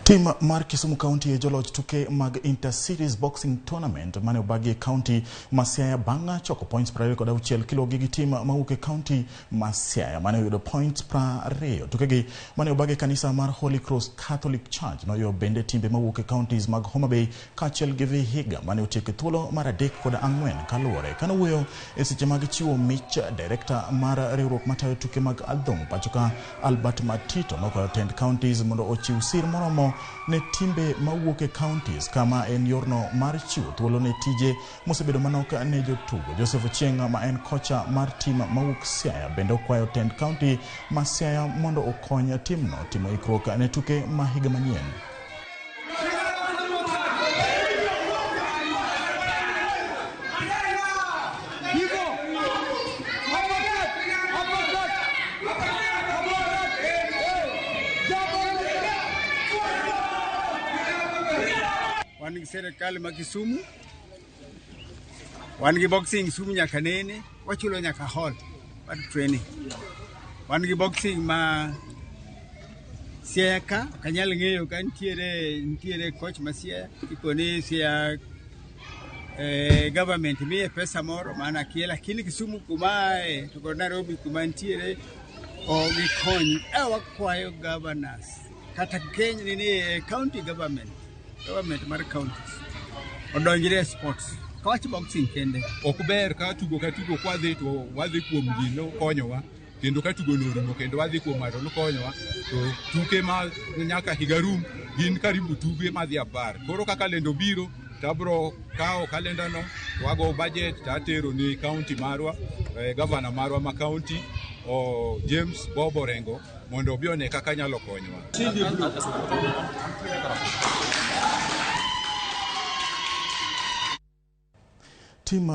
Tim mar Kisumu County e joloch tuke mag Inter-Series Boxing Tournament mane obagi e county ma Siaya bang' choko points 26 kiluwogi gi tim mawuok e county ma Siaya mane oyudo points 20. Tukegi mane obagi e kanisa mar Holy Cross Catholic Church noyudo bende timbe mawuok e counties mag Homa Bay kaachiel gi Vihiga mane otieko e thuolo mar 3 kod 4 kaluwore. Kanowuoyo e seche mag chiwo mich, director mar riwruok matayo tuke mag adhong' pachoka Albert Matito nokwayo tend counties mondo ochiw sir moromo ne timbe mawuok e counties kama en yorno mar chiwo thuolo ne tije mosebedo manok ne jotugo. Joseph Ochieng' ma en kocha mar tim mawuok Siaya bende okwayo tend county ma Siaya mondo okony timno timo ikruok ne tuke ma higa manyien. Wan gi serikal ma Kisumu, wan gi boxing Kisumu nyaka nene, wachulo nyaka hall mar training. Wan gi boxing ma Siaya ka, ok anyal ng'eyo ka nitiere coach ma Siaya, iponi Siaya government miye pesa moro mana akia, lakini Kisumu kuma ae to kod Nairobi kuma nitiere ok gikony. Wakwayo governors kata Kenya nini county government, government mar counties odonjre e sports. Kawach boxing kende. Ok ber ka tugo ka tugo kwadhi to wadhi kuom ji nokonyowa, kendo ka tugo norumo kendo wadhi kuom ng'ato nokonyowa, to tuke ma nyaka higa rum gin karibu tuke madhi 10. Koro ka kalenda obiro to abro kawo kalenda no to wago budget to atero ni county marwa, governor marwa ma county o James Bob Orengo mondo obi one kaka nyalo konyowa. Tim